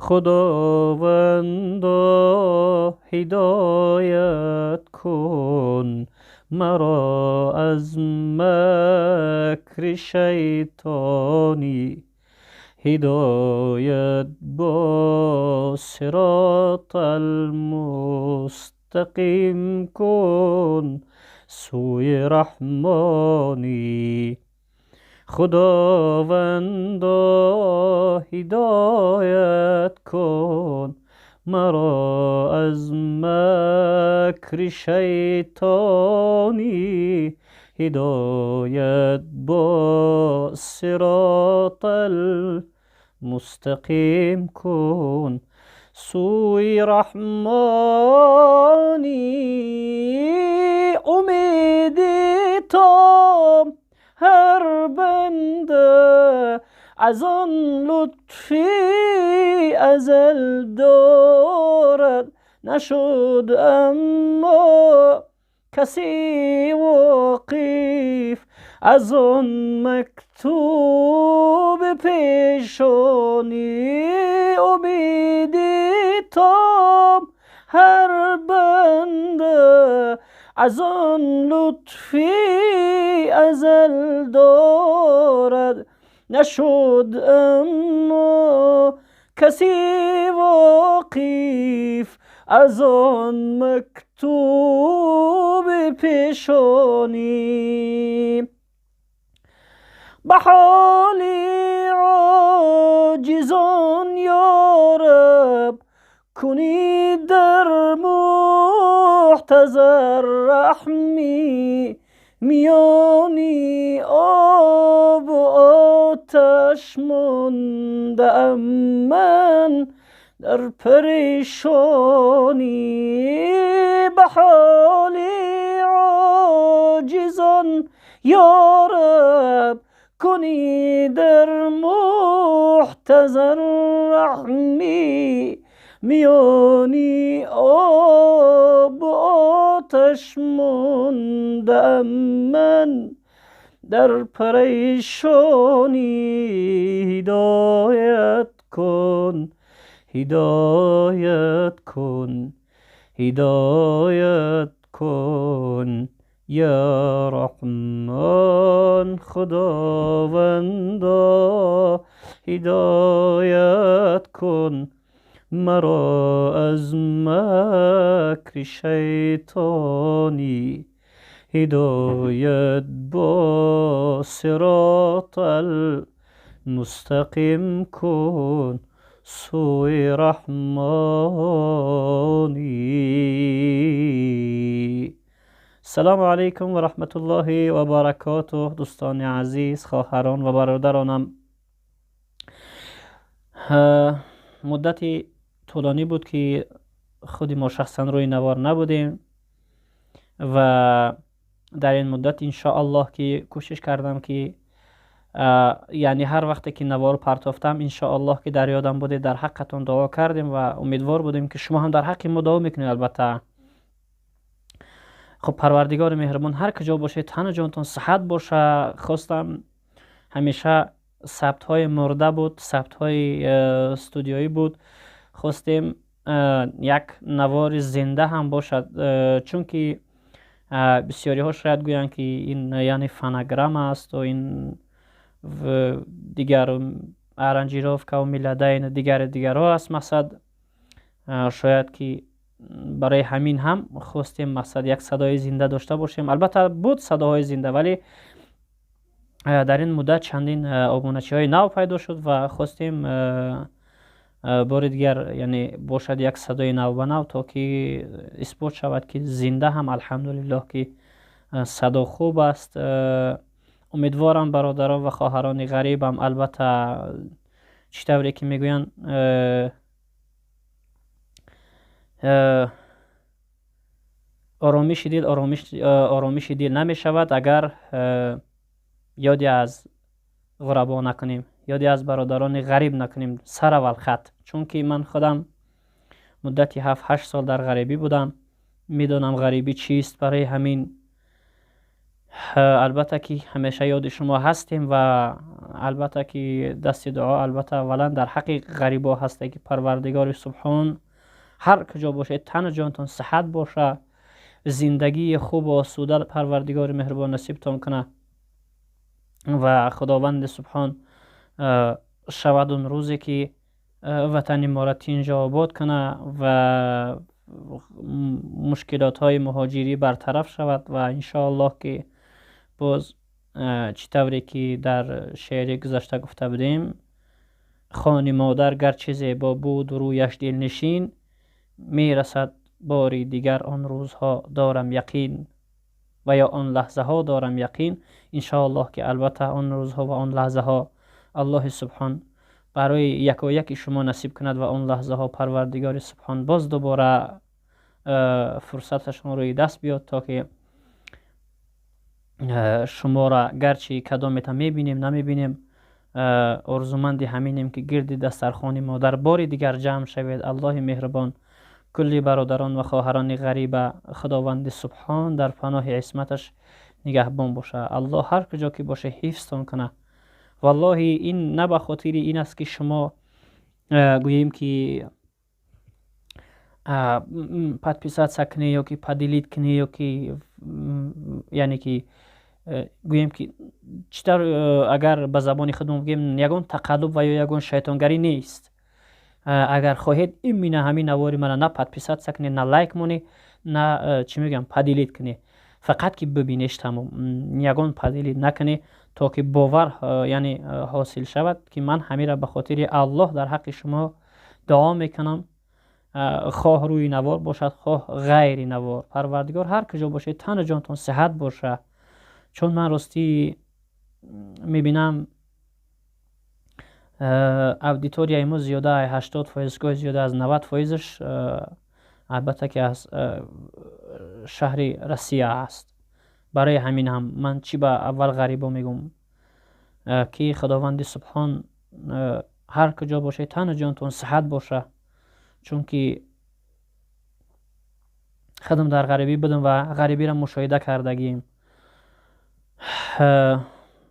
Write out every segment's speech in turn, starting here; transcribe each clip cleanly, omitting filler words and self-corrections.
خداوندا هدایت کن مرا از مکر شیطانی، هدایت با صراط المستقیم کن سوی رحمانی. خداوندا هدایت کن مرا از مکر شیطانی، هدایت با صراط المستقیم کن سوی رحمانی. امید تام هر بنده از آن لطفی ازل دارد، نشد اما کسی واقف از آن مکتوب پیشانی. امید تام هر بنده از آن لطفی ازل دارد، نشد اما کسی واقف از آن مکتوب پیشانی. به حال عاجزان یارب کنی در محتضر رحمی، میانی آب و آتش مانده ام من در پریشانی. به حال عاجزان یارب کنی در محتضر رحمی، میانی آب و آتش مانده ام من در پریشانی. هدایت کن، هدایت کن، هدایت کن یا رحمان. خداوندا هدایت کن مرا از مکر شیطانی، هدایت با صراط المستقیم کن سوی رحمانی. سلام علیکم و رحمت الله و برکاته. دوستان عزیز، خواهران و برادرانم، مدتی طولانی بود که خودی ما شخصا روی نوار نبودیم و در این مدت انشاءالله که کوشش کردم که یعنی هر وقتی که نوار پرتافتم انشاءالله که در یادم بوده در حقتون دعا کردیم و امیدوار بودیم که شما هم در حق ما دعا میکنید. البته خب پروردگار مهربان هر کجا باشه تن جانتون صحت باشه. خواستم همیشه ثبت های مرده بود، ثبت های استودیویی بود، خواستیم یک نوار زنده هم باشد، چون که بسیاری ها شاید گویند که این یعنی فاناگرام است و این دیگر аранжировка و мелодия دیگر دیگرها است. مقصد شاید که برای همین هم خواستیم مقصد یک صدای زنده داشته باشیم. البته بود صداهای زنده، ولی در این مدت چندین обуначи های نو پیدا شد و خواستیم بار دیگر یعنی باشد یک صدای نو به نو تا که اثبات شود که زنده هم الحمدلله که صدا خوب است. امیدوارم برادران و خواهران غریبم البته چی طوری که میگویند آرامش دل آرامش دل نمیشود اگر یادی از غربا نکنیم، یادی از برادران غریب نکنیم سر اول خط. چون که من خودم مدتی 7-8 سال در غریبی بودم، میدانم غریبی چیست. برای همین Албатта ки ҳамеша ёди шумо ҳастем ва албатта ки дасти дуо албатта аввалан дар ҳаққи ғарибо ҳасте ки Парвардигори Субҳон ҳар куҷо бошед тану ҷонтон сиҳат боша, зиндагии хубу осуда Парвардигори меҳрубон насибтон кунад ва Худованди Субҳон шавад он рӯзе ки ватани моро тинҷу обод кунад ва мушкилотҳои муҳоҷирӣ бартараф шавад ва иншоаллоҳ ки боз чӣ тавре ки дар шеъри гузашта гуфта будем, хони модар гарчи зебо буд рӯяш дилнишин, мерасад бори дигар он рӯзҳо дорам яқин ва ё он лаҳзаҳо дорам яқин. Иншоаллоҳ ки албатта он рӯзҳо ва он лаҳзаҳо Аллоҳи Субҳон барои якояки шумо насиб кунад ва он лаҳзаҳо Парвардигори Субҳон боз дубора фурсаташон рӯи даст биёд то ки шуморо гарчи кадомета мебинем намебинем, орзуманди ҳаминем ки гирди дастархони модар бори дигар ҷамъ шавед. Аллоҳи меҳрубон кулли бародарон ва хоҳарони ғариба Худованди Субҳон дар паноҳи исматаш нигаҳбон боша. Аллоҳ ҳар куҷо ки боше ҳифзтон кунад. Валлоҳи ин на ба хотири ин аст ки шумо гӯем ки подписаться кунӣ ё ки поделить кунӣ ё ки яъне ки гӯем ки чӣ тавр, агар ба забони худмон бигӯем, ягон тақаллуб ва ё ягон шайтонгарӣ нест. Агар хоҳед, именно ҳамин навори мана на подписаться кунед, на лайк монед, на чӣ мегӯям, поделить кунед, фақат ки бибинеш, тамом, ягон поделить накунед, то ки бовар яъне ҳосил шавад ки ман ҳамира ба хотири Аллоҳ дар ҳаққи шумо дуо мекунам, хоҳ рӯи навор бошад, хоҳ ғайри навор. Парвардигор ҳар куҷо бошед тану ҷонтон сиҳат боша. Чун ман ростӣ мебинам, аудиторияи мо зиёда 80%, гоҳ зиёда аз 90%-аш албатта ки аз шаҳри Россия аст. Барои ҳамин ҳам ман чӣ ба аввал ғарибо мегӯм ки Худованди Субҳон ҳар куҷо бошед тану ҷонтон сиҳат боша, чунки худам дар ғарибӣ будам ва ғарибиро мушоҳида кардагием.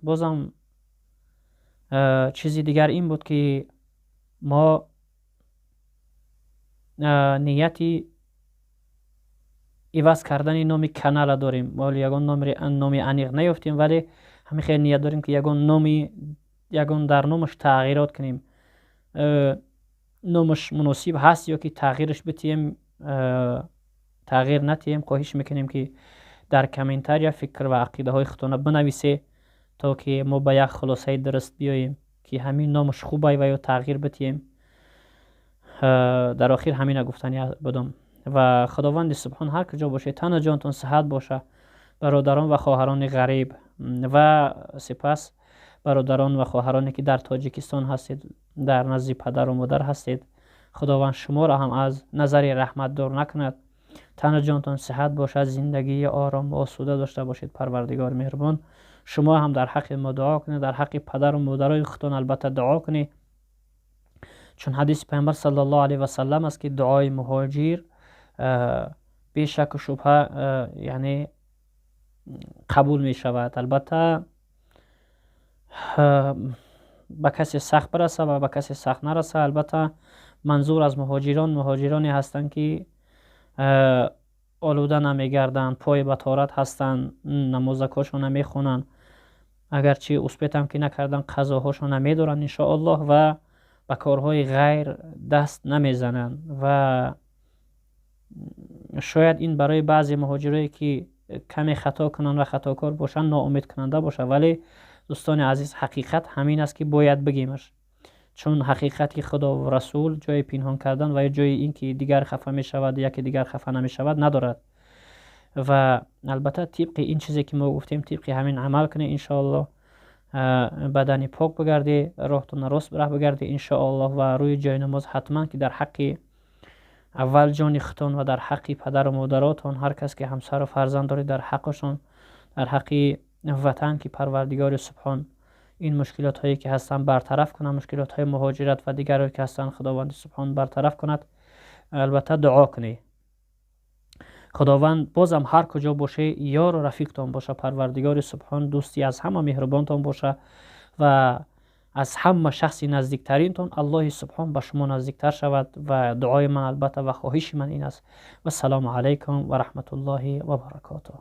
Бозам чизи дигар ин буд ки мо нияти иваз кардани номи канала дорем. Ҳоло ягон номи аниқ наёфтем, вале ҳамин хел ният дорем ки ягон номи, ягон дар номаш тағйирот кунем. Номаш муносиб ҳаст ё ки тағйираш битиҳем, тағйир натиҳем, хоҳиш мекунем ки дар комментария фикр ва ақидаҳои худтона бинависе, то ки мо ба як хулосаи дуруст биёем ки ҳамин номаш хубай ва ё тағйир битиҳем. Дар охир ҳамина гуфтани будам ва Худованди Субҳон ҳар куҷо бошед тану ҷонтон сиҳат боша, бародарон ва хоҳарони ғариб ва сипас бародарон ва хоҳароне ки дар Тоҷикистон ҳастед, дар назди падару модар ҳастед, Худованд шуморо ҳам аз назари раҳмат дур накунад. Тану ҷонтон сиҳат бошад, зиндагии ором ва осуда дошта бошед. Парвардигори меҳрубон шумо ҳам дар ҳаққи мо дуо кунед, дар ҳаққи падару модарои худтон албатта дуо кунед, чун ҳадиси Паёмбар саллаллоҳу алайҳи васаллам аст ки дуои муҳоҷир бешаку шубҳа яъне қабул мешавад. Албатта ба касе сахт бираса ва ба касе сахт нараса. Албатта манзур аз муҳоҷирон муҳоҷироне ҳастанд ки олуда намегарданд, пой ба тоҳорат ҳастанд, намозакҳошона мехонанд, агарчи успеть ам ки накардан, қазоҳошона медоранд иншоаллоҳ ва ба корҳои ғайр даст намезананд. Ва шояд ин барои баъзе муҳоҷирое ки каме хато кунанд ва хатокор бошанд, ноумедкунанда бошад, вале дӯстони азиз, ҳақиқат ҳамин аст ки бояд бигемаш, чун ҳақиқати Худо ва Расул ҷои пинҳон кардан ва ҷои ин ки дигар хафа мешавад, яке дигар хафа намешавад надорад. Ва албатта тибқи ин чизе ки мо гуфтем, тибқи ҳамин амал кунед, иншоаллоҳ бадани пок бигарде, роҳтона рост раҳ бигарде иншоаллоҳ ва рӯи ҷои намоз ҳатман ки дар ҳаққи аввал ҷони худтон ва дар ҳаққи падару модаротон, ҳар кас ки ҳамсару фарзанд доред, дар ҳаққашон, дар ҳаққи ватан ки Парвардигори Субҳон ин мушкилотҳое ки ҳастанд бартараф кунад, мушкилотҳои муҳоҷират ва дигаре ки ҳастанд, Худованди Субҳон бартараф кунад, албатта дуо кунед. Худованд бозам ҳар куҷо боше, ёру рафиқтон боша. Парвардигори субҳон дӯсти аз ҳама меҳрубонтон боша ва аз ҳама шахси наздиктаринтон Аллоҳи субҳон ба шумо наздиктар шавад. Ва дуои ман, албатта, ва хоҳиши ман ин аст. Вассалому алайкум ва раҳматуллоҳи ва баракотуҳ.